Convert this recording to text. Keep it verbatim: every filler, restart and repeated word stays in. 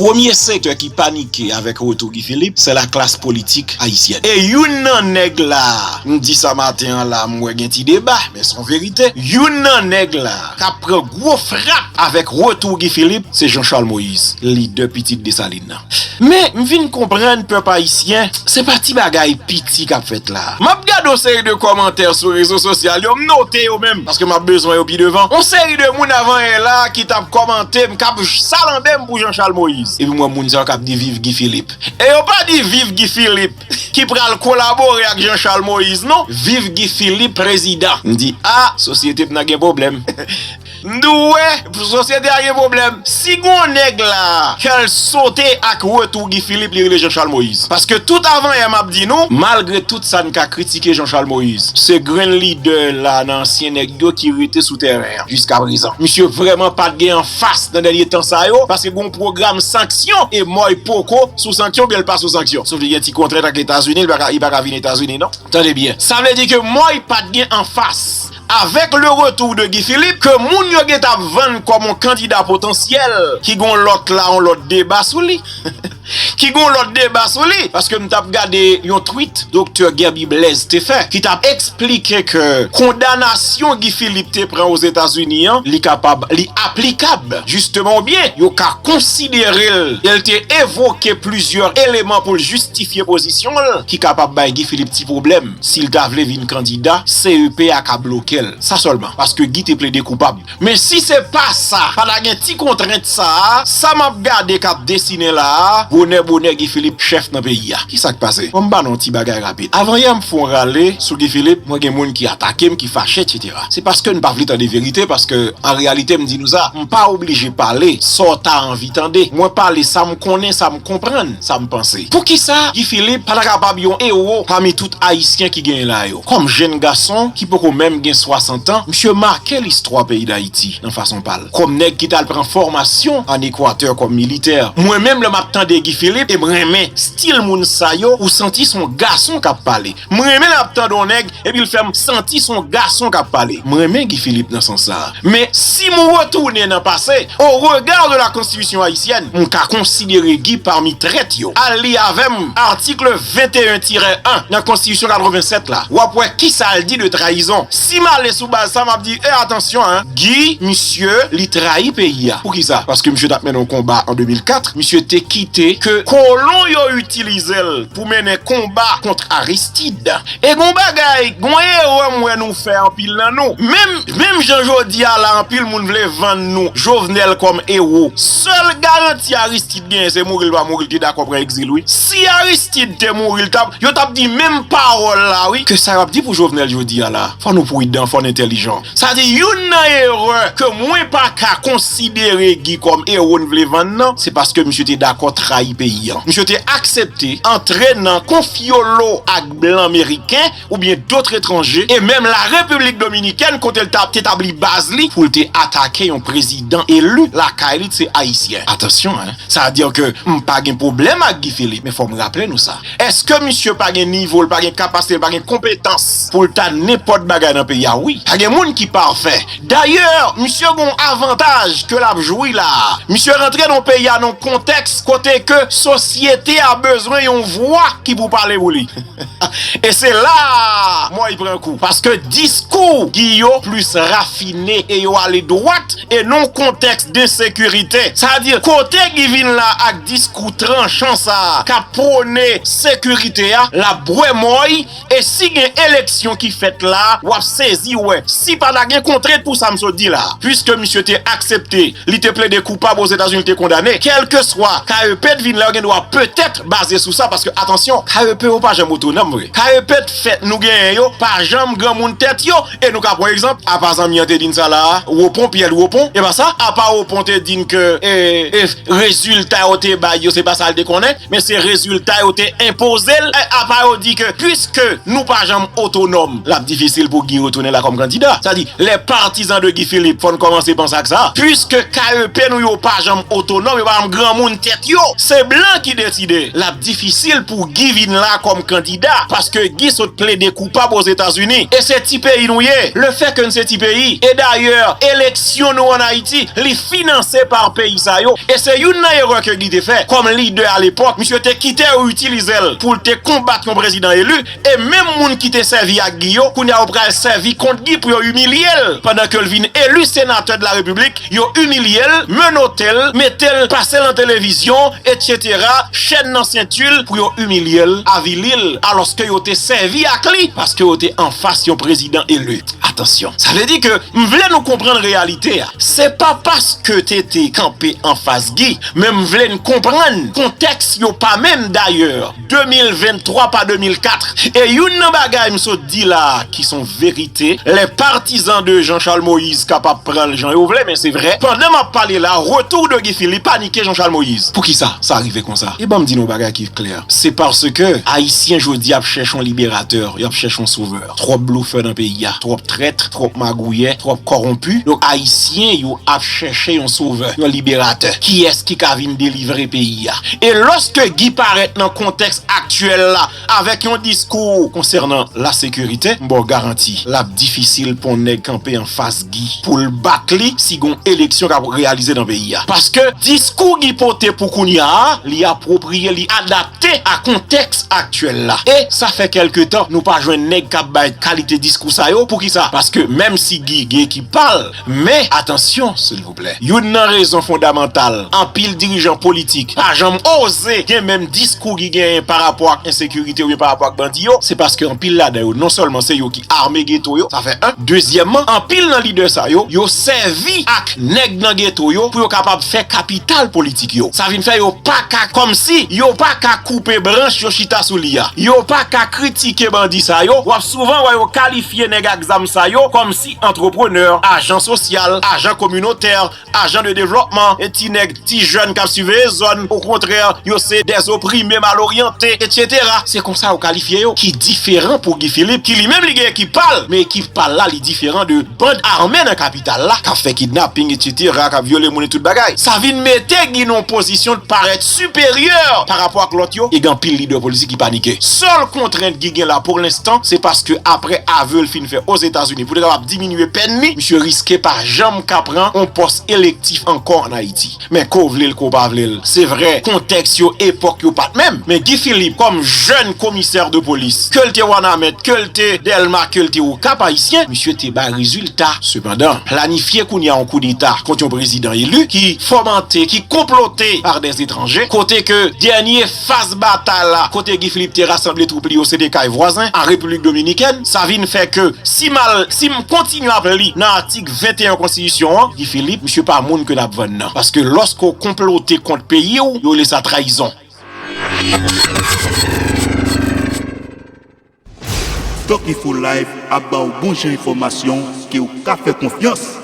Premye sektè ki panike avèk retou Guy Philippe, se laklas politik ayisyèn. E youn nan nèg la, m di sa maten an la, m wè gen ti deba, men se yon verite. Youn nan nèg la k ap pran gwo frap avèk retou Guy Philippe, se Jean Charles Moïse, lidè pitit Desalin nan. Men, m vin konprann pèp ayisyen, se pa ti bagay piti k ap fèt la. M ap gade yon seri de kòmantè sou rezo sosyal yo, m note yo menm, paske m ap bezwen yo pi devan. Yon seri de moun avan yè la ki t ap kòmante m, k ap salande m pou Jean Charles Moïse. Epi m wè moun sa yo k ap di viv Guy Philippe. E yo pa di viv Guy Philippe ki pral kolabore ak Jean Charles Moïse, non. Viv Guy Philippe prezidan. M di, a, sosyete m nan gen pwoblèm. M di w, wè, sosyete a gen pwoblèm. Si gon nèg la, kè l sote ak retou Guy Philippe, li rele Jean Charles Moïse. Paske tout avan yè m ap di nou, malgre tout sa n ka kritike Jean Charles Moïse, se grenn lidè la nan ansyen nèg yo ki rete sou tèren an jiska prezan. Misye vrèman pa t gen anfas nan dènye tan sa yo, paske gon pwogram sanksyon e Moy poko sou sanksyon, oubyen l pa sou sanksyon. Sof li gen ti kontrent ak Etazini, li pa ka, li pa ka vin Etazini, non. Tande byen. Sa vle di ke Moy pa t gen anfas. Avec le retour de Guy Philippe, ke moun yo gentan ap vann kòm yon kandida potansyèl, ki gon lòt la, yon lòt deba sou li. Ki gon lòt deba sou li. Paske m t ap gade yon tweet Doktè Guerby Blaise te fè, ki t ap eksplike ke kondanasyon Guy Philippe te pran Ozetazini an, li kapab, li aplikab, jisteman, oubyen yo ka konsidere l, e l te evoke plizyè eleman pou l jistifye pozisyon l, ki kapab bay Guy Philippe ti pwoblèm. Si l ta vle vin kandida, C E P a ka bloke l. Sa sèlman. Paske Guy te plede koupab. Men si se pa sa, pa ta gen ti kontrent sa a, sa m ap gade k ap desinen la a, bonè, bonè, Guy Philippe chèf nan peyi a. Kisa k pase? Bon, m ba nou yon ti bagay rapid. Avan yè, m fè yon rale sou Guy Philippe, mwen gen moun ki atake m, ki fache, etsetera. Se paske n pa vle tande verite, paske an reyalite, m di nou sa, m pa oblije pale sa w ta anvi tande. Mwen pale sa m konnen, sa m konprann, sa m panse. Poukisa Guy Philippe pa ta kapab yon ewo pami tout Ayisyen ki genyen la yo? Kòm jenn gason ki poko menm gen swasant an, misye make listwa peyi Dayiti nan fason pa l. Kòm nèg ki t al pran fòmasyon ann Ekwatè kòm militè. Mwen menm, lè m ap tande Guy Philippe, e m renmen estil moun sa yo, ou santi se yon gason k ap pale. M renmen lè m ap tande yon nèg, epi l fè m santi se yon gason k ap pale. M renmen Guy Philippe nan sans sa a. Men si m retounen nan pase, au regard de la Constitution haïtienne, m ka konsidere Guy pami trèt yo. Al li avè m atik venteyen tirè en nan Konstitisyon katrevennsèt la. W ap wè kisa l di de trayizon. Si m ale sou baz sa, m ap di, e, atansyon, en, Guy, misye, li trayi peyi a. Poukisa? Paske misye t ap mennen yon konba an de mil kat, misye te kite ke kolon yo itilize l pou mennen konba kont Aristide. E gon bagay, gon erè m wè nou fè anpil nan nou. Menm, menm jan jodi a la, anpil moun vle vann nou Jovenel kòm ewo. Sèl garanti Aristide genyen se mouri l pa mouri, l te dakò pran egzil, wi. Si Aristide te mouri, l t ap, yo t ap di menm pawòl la, wi, ke sa y ap di pou Jovenel jodi a la. Fò nou pridan, fò n entèlijan. Sa di youn nan erè ke mwen pa ka konsidere Guy kòm ewo n vle vann nan, se paske misye te dakò trayi peyi an. Misye te aksepte antre nan konfyolo ak blan meriken oubyen dòt etranje, e menm la Repiblik Dominikèn kote l t ap te tabli baz li pou l te atake yon prezidan eli lakay li, se ayisyen. Atansyon, en. Sa di ke m pa gen pwoblèm ak Guy Philippe, men fò m raple nou sa. Èske misye pa gen nivo, l pa gen kapasite, l pa gen konpetans pou l ta nenpòt bagay nan peyi a? Wi. Pa gen moun ki pafè. Dayè, misye gen yon avantaj ke l ap jwi la a. Misye rantre nan peyi a nan yon kontèks kote ke sosyete a bezwen yon vwa ki pou pale pou li. E se la a Moy pran kou. Paske diskou Guy yo plis rafine e yo ale dwat e nan yon kontèks de ensekirite. Sa di, kote Guy vin la ak diskou tranchan sa a, k ap pwone sekirite a, l ap bwè Moy, e si gen eleksyon ki fèt la, w ap sezi wè. Si pa ta gen kontrent pou sa m sot di la, piske misye te aksepte, li te plede koupab Ozetazini, li te kondane, kèlkeswa K E P t vin la, yo gen dwa petèt baze sou sa, paske, atansyon, K E P yo pa janm otonòm vre. K E P t fèt nou genyen yo, pa janm granmoun tèt yo, e nou ka pran egzanp, apa zanmi an te di n sa la a, Wopon, Pyè Wopon, e pa sa, apa Wopon te di n ke, e, e, rezilta yo te bay yo, se pa sa l te konnen, men se rezilta yo te enpoze l. E apa yo di ke, piske nou pa janm otonòm, l ap difisil pou Guy retounen la kòm kandida. Sa di, les partisans de Guy Philippe, fò n kòmanse panse ak sa. Piske K E P nou yo pa janm otonòm, yo pa janm granmoun tèt yo. Se blan ki deside l ap difisil pou Guy vin la kòm kandida, paske Guy sot plede koupab Ozetazini. E se ti peyi nou ye. Lefètke n se ti peyi, e dayè, eleksyon nou ann Ayiti, li finanse pa peyi sa yo. E se youn nan erè ke Guy te fè. Kòm lidè alepòk, misye te kite yo itilize l pou l te konbat yon prezidan eli. E menm moun ki te sèvi ak Guy yo, kounye a yo pral sèvi kont Guy pou yo imilye l. Pandan ke l vin eli senatè de la repiblik, yo imilye l, menote l, mete l, pase l nan televizyon, etsetera, chèn nan senti l pou yo imilye l, avili l, alòske yo te sèvi ak li, paske yo te anfas yon prezidan eli. Atansyon. Sa vle di ke m vle nou konprann reyalite a. Se pa paske te te kanpe anfas Guy, men m vle n konprann kontèks yo pa menm dayè. De mil venntwa pa de mil kat. E youn nan bagay m sot di la a, ki s on verite, les partisans de Jean Charles Moïse kapab pran l jan yo vle, men se vre. Pandan m ap pale la, retour de Guy Philippe panike Jean Charles Moïse. Poukisa sa rive konsa? E ban m di nou yon bagay ki klè. Se paske Ayisyen jodi ap chèche yon liberatè, y ap chèche yon sovè. Twòp blofè nan peyi a, twòp trèt, twòp magouyè, twòp kòwonpi. Donk, Ayisyen yo ap chèche yon sovè, yon liberatè. Kiyès ki ka vin delivre peyi a? E lòske Guy parèt nan kontèks aktyèl la, avèk yon diskou konsènan lasekirite, m ba w garanti, l ap difisil pou yon nèg kanpe anfas Guy pou l bat li si gon eleksyon k ap reyalize nan peyi a. Paske diskou Guy pote pou kounye a, li apwopriye, li adapte a kontèks aktyèl la. E sa fè kèlke tan nou pa jwenn nèg k ap bay kalite diskou sa yo. Poukisa? Paske menm si Guy gen ekip pa l, men atansyon, silvouplè. Youn nan rezon fondamantal anpil dirijan politik pa janm oze gen menm diskou ki genyen pa rapò ak ensekirite oubyen pa rapò ak bandi yo, se paske anpil ladan yo, non sèlman se yo ki ame geto yo, sa fè en. Dezyèmman, anpil nan lidè sa yo, yo sèvi ak nèg nan geto yo pou yo kapab fè kapital politik yo. Sa vin fè yo pa ka, kòmsi yo pa ka koupe branch yo chita sou li a. Yo pa ka kritike bandi sa yo. W ap souvan wè yo kalifye nèg ak zam sa yo kòmsi antreprenè, ajan sosyal, ajan kominotè, ajan de devlòpman, e ti nèg, ti jèn k ap siveye zòn. Okontrè, yo se dèzoprime, maloryante, etsetera. Se konsa yo kalifye yo, ki diferan pou Guy Philippe, ki li menm li gen ekip pa l, men ekip pa l la, li diferan de band ame nan kapital la, k ap fè kidnaping, etsetera, k ap vyole moun e tout bagay. Sa vin mete Guy nan yon pozisyon parèt siperyè pa rapò ak lòt yo, e gen anpil lidè politik ki panike. Sèl kontrent Guy gen la pou lenstan, se paske apre ave l fin fè Ozetazini pou te kapab diminye pèn li, misye riske pa janm ka pran yon pòs elektif ankò ann Ayiti. Men ke w vle l, ke w pa vle l, se vre, kontèks yo, epòk yo pa t menm. Men Guy Philippe, kòm jèn komisè de polis, ke l te Wanament, ke l te Dèlma, ke l te Okap Ayisyen, misye te bay rezilta. Sepandan, planifye kounye a yon koudeta kont yon prezidan eli ki fòmante, ki konplote par des étrangers, kote ke dènye faz batay la, kote Guy Philippe te rasanble twoup li yo, se te kay vwazen, an Repiblik Dominikèn, sa vin fè ke si m al, si m kontinye ap li nan atik venteyen konstitisyon an, Guy Philippe, misye pa moun ke n ap vann nan. Paske lòske w konplote kont peyi w, yo rele sa trayizon. Doc Info Live ap ba w bon jan enfòmasyon ke w ka fè konfyans.